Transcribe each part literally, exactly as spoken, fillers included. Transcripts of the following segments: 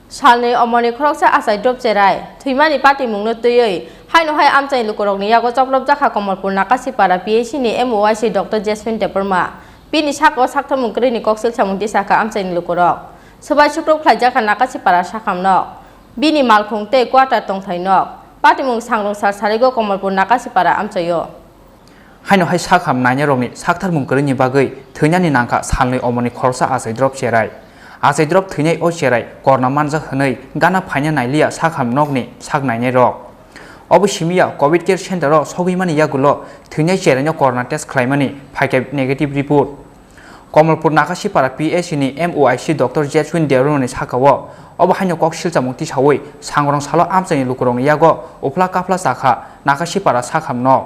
Salni omoni khoroksa achai drop cherai thwimani patimungno twiwi haino hai amchaini lukurokni yago choplopjakha Komolpur Nakasipara P H C ni M O I C Doctor Jasmine Debbarma. Bini sakao saktharmung kwrwini koksil samung tisakha amchaini lukurok. Swbai sukrub khlaijakha Nakasipara sakhamnok, bini malkhung tei quarter tongthai nok. Patimung sangrong sal sarigo Komolpur Nakasipara amchaio. Haino hai sakham nainairokni saktharmung kwrwini bagwi thwinani nangkha salni omoni khoroksa achai drop cherai. Achai drop thwinai o cherai korna manjak hwnwi gana phaina nailiya sakham nokni sak nainairok. Obo simiya covid care center o sogwimani yagulo thwinai cheraino korna test khlaimani phaikha negative report. Komolpur Nakasipara P H C ni M O I C Doctor Jaswin Debbarmani sakao obo haino kok silchamung tisawi sangrong salo amchaini lukurokni yago uphla kaphla chakha Nakasipara sakham nok.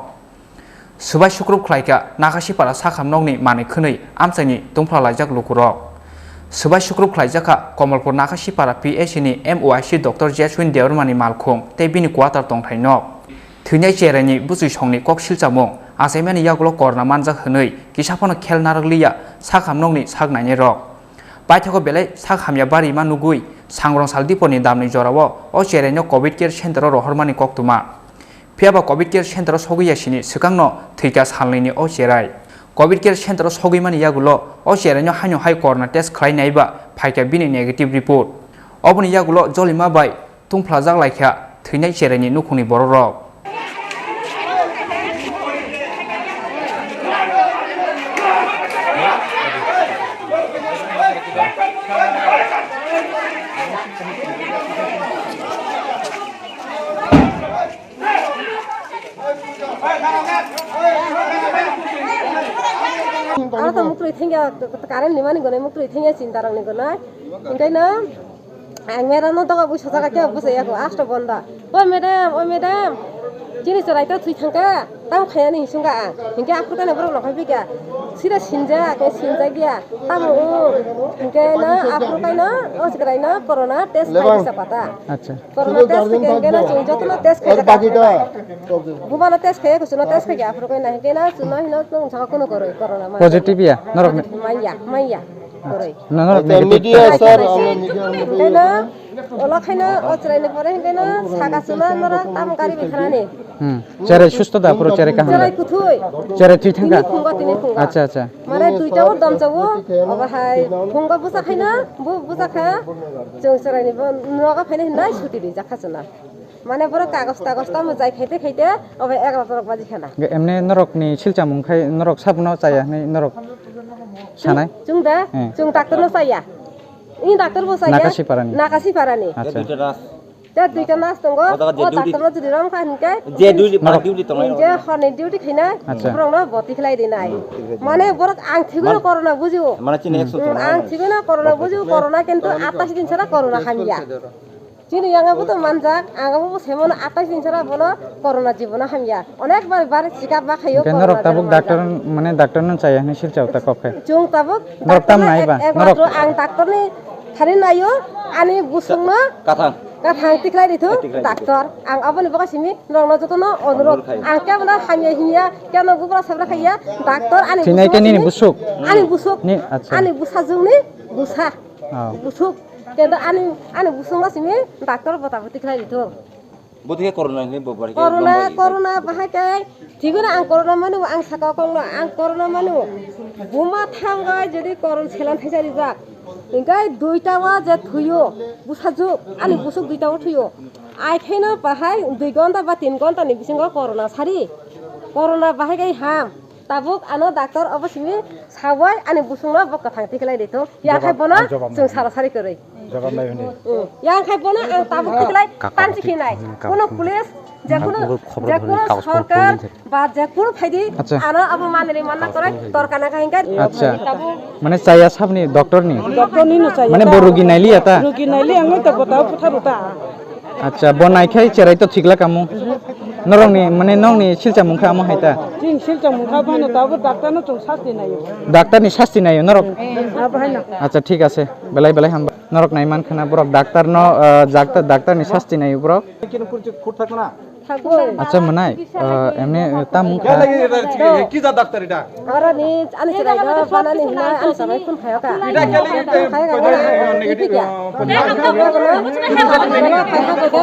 Swbai sukrub khlaikha Nakasipara sakham nokni manwi khwnwi amchaini tungphla laijak lukurok. Swbai sukrub khlaijakha Komolpur Nakasipara P H C ni M O I C Doctor Jaswin Debbarmani malkhung tei bini quarter tongthai nok. Thwinai cheraini bwchwi songni kok silchamung achaimani yagulo korna manjak hwnwi kisa phano khel narwkliya sakham nokni sak nainairok. Paithago belai sak hamya barima nugwi sangrong sal diponi damni jorao o cheraino covid care center o rohormani koktwma. Phiyaba covid care center o sogwi yasini swkangno thwikha salnwini o cherai. Covid care center o sogwimani yagulo o cheraino haino hai korna test khlai naiba phaikha bini negative report. Oboni yagulo jolima bai tungphlajak laikha thwinai cheraini nukhungni bororok. Aro to muktwi thengya, current ni mani gonai muktwi thengya chinta rok ni gonai. Hingke no ang mera no doga bui sajak khe bujai ya ko asto bonda. O madam, o madam, chini chwrai to thwi thangka, tamo khaya ni hinsung ka ang. Hingke aphuru kane borok no khai pika. Sira sinja, ke sinja gya. Tamo o, hingke no aphuru kai no, o chwrai no corona test khai bisa pata. Acha. Corona test khai hingke no chwng joto no test khai jaka. Buma no test khai, kuchuk no test khai, aphuru kai na hingke no chwng no hino chwng saka kuno koroi corona ma. Positive ya, norok ni? Maya, maya. Koroi. No, norok negative. Media sir, amno media. Hingke no Olo khaino o chwraini pore hwnkhe no saka chwla norok tamo gari bai thanani. Hmm. Cherai susto da, puro cherai kaham da? Cherai kuthwi. Cherai thwi thangka? Tini phungo, tini phungo. Acha, acha. Mane duita o domchawo, obo hai phungo bwsa khaino, bu bwsa kha, chwng chwraini bo nogo phaino hinai suti rijak kha chwla. Mane borok kagos tagos tamo jai khaite khaite, obo egaroh rok baji khana. Emne norokni silchamung khai norok sabuno chaya hinwi norok sanai? Chwng da, hmm, chwng doctor no chaya. Ini doctor bo saya. Nakasiparani. Nakasiparani. Acha. Duita nurse. Te duita nurse tongo. O jaga je duty. O doctor no jodi rom kha hinke. Je duty, norok duty tongo. Hinke horni duty khaina. Acha. Borok no boti khlai rinai. Hmm. Mane borok ang thigwi no corona bujio. Mane chini ekso tongo. Hmm, ang thigwi no corona bujio, corona kintu atais din sara corona hamya. Chini yang abo to manjak, ang abo bo semono atais din sara bono corona jibono hamya. Onek bar bar chikap ma khayo. Hingke norok tabuk doctor, mane doctor no chaya hinwi silchao ta kok khe. Chwng tabuk norok tam nai ba? Norok ang doctor ni thani naio, ani busung no kathang, kathang tikhlai di thung. Tikhlai di thung doctor. Ang aboni bagwi simi norok no joto no onurok. Onurok khai. Ang kebo no hamya hinya, kebo no bubra sabra khaiya, doctor ani busung no simi. Thinai khe nini busuk? Ani busuk. Ni, acha. Ani busajwk ni busa. Oh. Busuk. Kebo ani, ani busung no simi doctor bota boti khlai di thung. Bo thikhe corona hinwi bo barikhe corona, lombai. Corona bahai khe thigwi no ang corona manu, ang saka kongno ang corona manu. Buma thangai jodi corona selan thaisa rijak. Hingkai duita wa je thuyo, busajuk, ani busuk duita wa thuyo. Ai khaino bahai dui gonta ba tin gonta ni bisingo corona sari. Corona bahai khe ham. Tabuk ano doctor obo simi sawai ani busungno bo kwthang tikhlai di thung. Ya khai bono chwng sara sari kwrwi. Jawab nai hwnwi. Hmm. Ya khai bono ang tabuk tikhlai tansi khinai. Kono police, je kono, je kono sorkar ba je kono phaidi, acha, ano abo manwi manna kwrwi torkana khai hingkai. Acha. Tabuk. Mane chaya sabni doctor ni? Doctor ni no chaya. Mane bo rugi nailiya ta? Rugi naili ang ta bota bota rota. Acha, bo naikhai cherai to thikla kamu. Norokni, mane nokni silchamung kha amo hai ta? Chini silchamung kha phano tabuk doctor no chwng sasti naio. Doctor ni sasti naio norok? Eh, abo hai no. Acha, thik ase. Belai belai hamba. Norok nai man khana borok doctor no, ah, doctor, doctor ni sasti naio borok. Kino kurchuk khut thakna. Acha mwnai, ah, emne, eh, tam wngkha. Kya lagi, eh, ki jat doctor ita? Aro ni ani chwrai no banani hinai ani chwrai phone khayo ka. Ita kya lagi, eh, khayo ka, eh, negative, eh,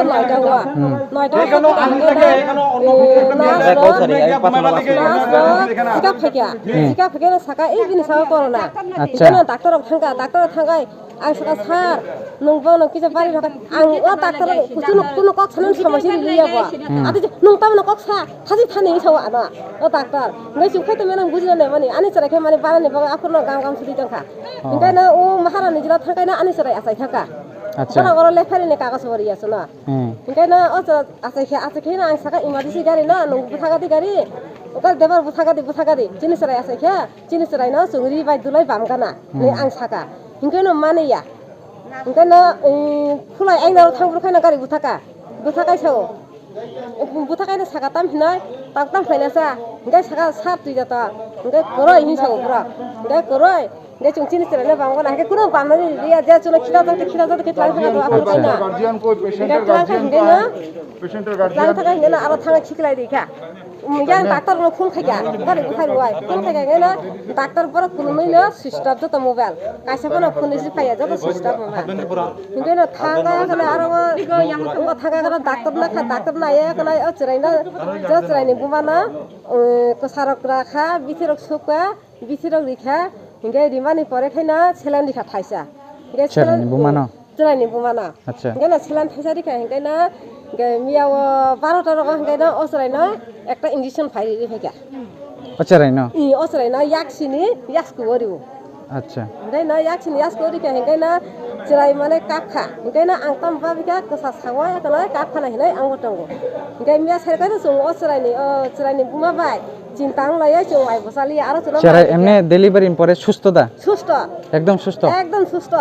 noita wa. Hmm. Noita wa. Ekano ani jagah, ekano onno. Nurse ro, nurse ro, sika phakya. Hmm. Sika phakya na saka, "Ei bini saka corona." Acha. Ekano doctor rok thangka, doctor rok thangkai. Ang saka, "Sir, nwng bo nwng kisa bari rok." Ang o doctor kuchuk no kuno kok sanani somosya ri liya bo. Hmm. Ati je, "Nwng tamo no kok sa, thasi thani," sa o ano. O doctor. Ngai chuk khai to menang bujina ne mani. Ani chwrai khe mani barani bagwi aphuru no gam gam sudi tongkha. Oh. Hinkhe no o Maharani jila thangkai no ani chwrai achai thangka. Acha. Borok oro lephari ni kagoz bo riya suno. Hmm. Hinkhe no o chwrai achai khe, achai khe no ang saka emergency gari no nwng bwtha gadi gari. O gari debar bwtha gadi, bwtha gadi. Chini chwrai achai khe, chini chwrai no chwng ri bai dulai bam gana. Hmm. Ni ang saka. Hinkhe no mani ya. Hinkhe no, eh, khulai aina ro thang bwrwkhe no gari bwthaka. Bwthakai sao. Bwthakaino saka tam hinoi, tak tam khlaina sa. Hinkhe saka sar twi jato. Hinkhe kwrwi hin sao bwrok. Hinkhe kwrwi. Hinkhe chwng chini chwraino bangmano. Hinkhe kuno bamnani riya je chwngno khita jak, khita jak khe tlang thangkha to aphuru kaino. Guardian ko, patient or guardian ko? Hinkhe tlang thangkha hinkhe no aro thangna khiklai rikha. Yang doctor no phone khaikha, gari bukhai rwai. Phone khaikha hinkhe no doctor borok phunuknwi no switch off joto mobile. Kaisa phano phone receive khaiya, joto switch off mobile. Hinkhe no thangkha hinkhe no aro o, o thangkha hinkhe no doctor nakha, doctor naiya hinkhe no o chwraino, o chwraini bumano, um, kwsarok rakha, bithirok sukha, bithirok rikha, hinkhe rimani pore khe no saline rikha thaisa. Hinkhe chwraini bumano? Chwraini bumano. Acha. Hinkhe no saline thaisa rikha, hinkhe no, hinkhe miya o barota rogo hinkhe no o chwraino ekta injection phai ri phaikha. O chwraino? I, o chwraino yaksini yasku o rio. Acha. Hinkhe no yaksini yasku o rikha, hinkhe no chwrai mane kapkha. Hinkhe no ang tamo babikha kwsa sawi, hinkhe no kapkha na hinwi ang bo tongo. Hinkhe miya sai khe no chwng o chwraini, o chwraini buma bai chinta wng laio, chwng mai bwsa liya, aro chwng Chwrai mai emne delivery ni pore susto da? Susto. Ekdom susto? Ekdom susto.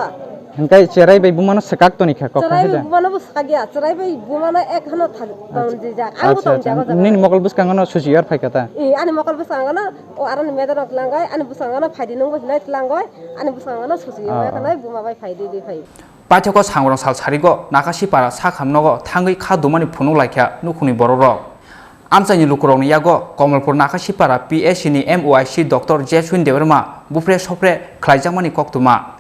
Hinkhe chwrai bai bumano swkak toni kha kok Chwrai kha bai da? Bumano bo swkak ya, chwrai bai bumano ek hano thang, Acha. Tong jijak. Ang bo Acha, tong acha. jago jago. Nini mokol bwskango no suji yor phai kha ta? I, ani mokol bwskango no, o aro ni medar rok tlangoi, ani bwskango no phaidi nungbo hinai tlangoi, ani bwskango no suji Ah, yor ah. Buma bai phaidi di phai. Paithakgo sangrong sal sarigo Nakasipara sakham nogo thangwi kha dumani phunuk laikha nukhungni borokrok. Amchaini lukurokni yago Komolpur Nakasipara P H C ni M O I C Doctor Jeswin Debbarma bupre sopre khlaijakmani koktwma.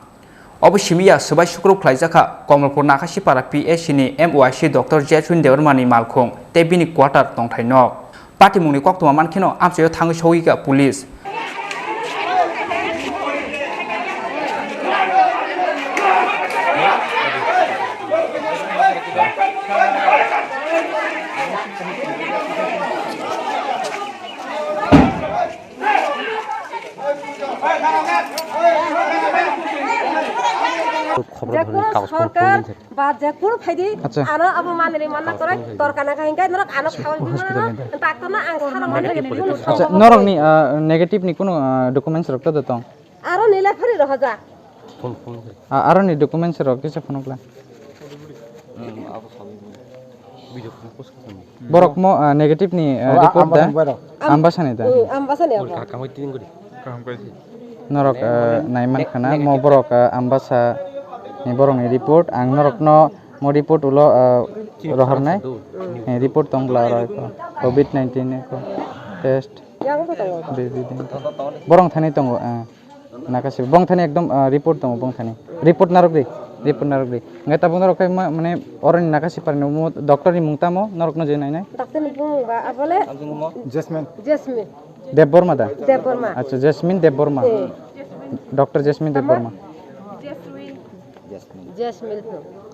Obo simi ya swbai sukrub khlaijakha Komolpur Nakasipara P H C ni M O I C Doctor Jeswin Debbarma ni malkhung tei bini quarter tongthai nok. Patimungni koktwma mankheno amchaio thangwi sogwi kha police. Khobor Jekhno dhorni kagoj phone sorkar phone din. Ba jekhno phaidi, Acha. Ano abo manwi manna Kagoj koroi, phone din. Dorkar nangkha hinkhe norok ano Acha, khaui hospital bimano, ni da. Doctor no ang sano manna Negative ni police. Kuno Acha, problem norokni, gwnang. Ah, negative ni kuno, ah, documents rok to tong? Aro nile phari rohajak. Phone, phone. Ah, aro ni documents rok kisa phone kla. Hmm, abo sabi. Video phone post kha. Borok mo, ah, negative ni, ah, Oh, report da? Ambasani borok. Am-, Ambasani da? Hmm, Ambasani abo. Kaham kai tin guri. Kaham kai si. Norok, ah, naiman khana mo borok, ah, Ambasa ni borok ni report ang norok no mo report ulo, ah, rohornai. Eh, report tong bla oro ko covid nineteen ko test. Yang ko tongo. Baby din ko. Borok thani tongo, ah. Nakasi bongthani ekdom, ah, report tongo bongthani. Report narok di. Report narok di. Ngai tabuk norok khai ma-, mane oroni Nakasipara ni mo doctor ni mung tamo norok no je nai nai. Doctor ni bumung ba abole Jasmine. Jasmine. Debbarma da? Debbarma. Acha, Jasmine Debbarma. Eh. Doctor Jasmine Tamo? Debbarma. Jasmine. Jasmine.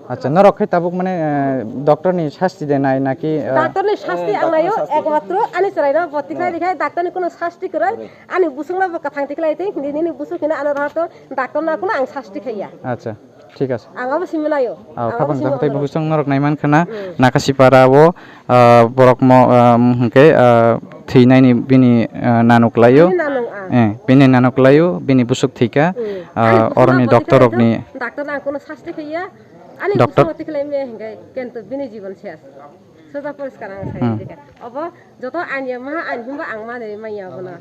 Acha, norok khai tabuk mane, eh, doctor ni sasti de nai naki, eh, Doctor ni sasti ang nayo, ekmatro ani chwrai no boti khai dikhai doctor ni kuno sasti kwrwi. Ani buswkno bo kwthang tikhlai twi, hindi nini buswk hino ano rohor to, doctor no kuno ang sasti khaiya. Acha, thik ase. Ang abo simi nayo. Ah, ang abo khapang simi jang tei nayo. Buswk norok naiman khana, Hmm. Nakasipara o, ah, borok mo, ah, hwnkhe, ah, thwinai ni bini, ah, nanuk laio. Bini nanuk, ah. Eh, bini nanuk laio, bini buswk thwika, Hmm. Ah, ani buswk oroni no doctor rok ni. Doctor no ang kuno sasti khaiya. Ani Doctor buswk no tikhlai me hwnkhe, kento bini jibon ses. Soja poriskar ang sai Hmm. dikha. Obo joto ain ya maha ain himba ang manwi manya abono.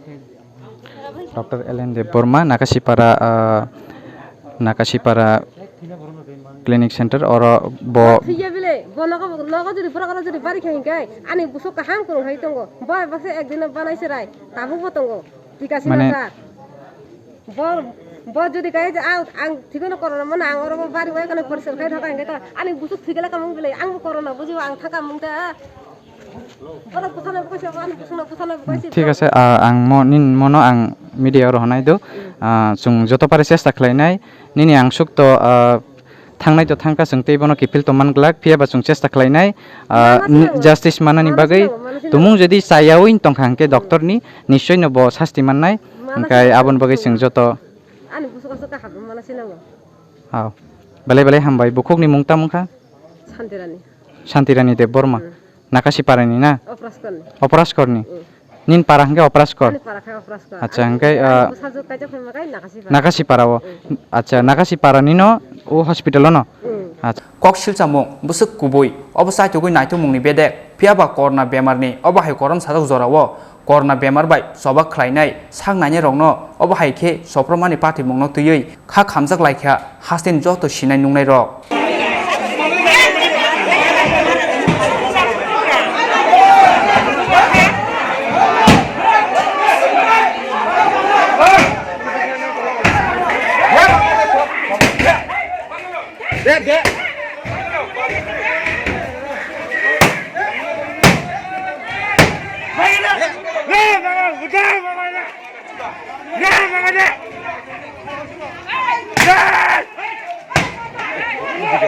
Doctor L N Debbarma, Nakasipara, ah, Nakasipara. Clinic center oro bo. Thwiya bile, bo nogo, nogo jodi borok oro jodi bari kha hinkhe, ani busuk kaham kwrwng hai tongo. Bo bai baksa ek dino banai se rai, tabuk bo tongo. Tika sina Mane- jar. Bo, bo jodi kai je, ang, ang thikano corona mano, ang oro bo bari wai kano poriskar khai thaka hinkhe ta, ani busuk thwikhe kamung bile, ang bo corona bujibo, ang thaka mung ta. Bono bwsano bwkaisa, bono bwsano bwsano bwkaisa. Thik ase, ah, ang mo-, nin mono ang media oro honai do. Ah, chwng joto pare chesta khlainai. Nini ang sukto, ah, thangnai to thangkha, chwng tei bono kiphil to man glak, phiya ba chwng chesta khlainai. Ah, Mano ni-, sinamo. Justice manani Mano bagwi sinamo, mano sinamo. Tumung jodi chayawi tongkha hwnkhe doctor ni, nischoi no bo sasti mannai. Mano Hwnkhe sinamo, aboni mano bagwi sinamo. Chwng joto. Ani busu kasu kaham mano sinamo. Hao. Belai belai hambai. Bukhukni mung tamo wngkha? Santirani. Santirani Debbarma. Hmm. Nakasiparani na? Opraskorni. Opraskorni. Hmm. Nini para hwnkhe Opraskor? Ani para khe Opraskor. Acha, hwnkhe, ah, bwsajwk kaisa phaimakai Nakasipara. Nakasiparao. Hmm. Acha, Nakasiparanino o hospital-o no? Hmm. Acha. Kok silchamung, bwswk kubui, obo chaitugwi naitukmungni bedek, phiya ba corona bemarni obo hai korom sajak jorao. Corona bemar bai choba khlainai sak nainairokno obo hai khe sopromani patimungno twiwi kha khamjak lai kha hasteni joto sinai nungnairok.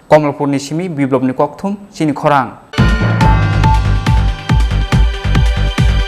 Komolpurni simi Biplopni kokthum chini khorang.